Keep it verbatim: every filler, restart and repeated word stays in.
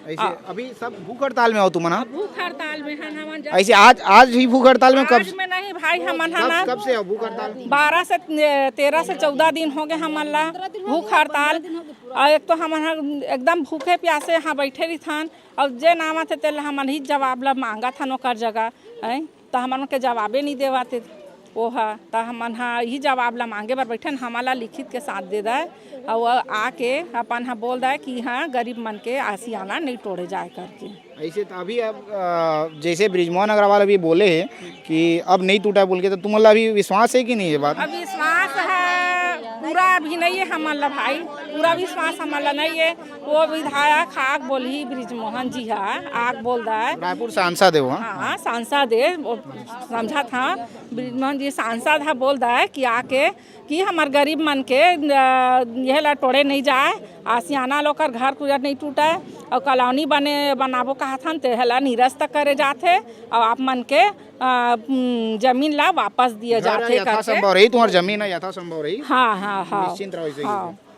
ऐसे अभी सब भूख हड़ताल में हो तुमन, हाँ? भूख हड़ताल में हन हमन। ऐसे आज, आज ही भूख हड़ताल में? कब आज में नहीं भाई, हमन ह कब, ना कब से हो भूख हड़ताल? बारह से, तेरह से चौदह दिन हो गए हमन ला भूख हड़ताल। और एक तो हमन ह एकदम भूखे प्यासे यहाँ बैठे रहिथन, और जे नाम आथे तेला हमन ही जवाब ला मांगत हन ओकर जगह, हैं? त हमन के जवाबे नहीं देवत हे। वो ह, त हमन ह इही जवाब ला मांगे बर बैठन, हमन ला लिखित के साथ दे दे, अउ आके अपन ह बोल दे कि हाँ, गरीब मन के आशियाना नहीं टोड़े जाए करके। ऐसे तो अभी अब, अ, जैसे बृजमोहन अग्रवाल अभी बोले हैं कि अब नहीं टूटा बोल के, तो तुमन ला अभी विश्वास है कि नहीं ये बात? अब विश्वास है, पूरा अभी नहीं है हमन ला भाई, पूरा विश्वास हमन ला नहीं है। वो विधायक आक बोलही, बृजमोहन जी हा आक बोल दे। रायपुर सांसद है वो, हाँ? हाँ, सांसद है, वो समझा था, बृजमोहन जी सांसद हा बोल दे कि आके कि हमर गरीब मन के, अ, यह ला टोड़े नहीं जाए, आशियाना ला ओकर घर कुरिया नहीं टूटे, और कॉलोनी बने, बनाबो कहत हन, तेह ला निरस्त करे जाथे, और आप मन के, अ, उम, जमीन ला वापस दिए घर जाथे करके। यथासंभव रही, तुम्हार जमीन है यथासंभव रही। हाँ, हाँ, हाँ। निश्चिंत रहो इसे हाँ। लेके।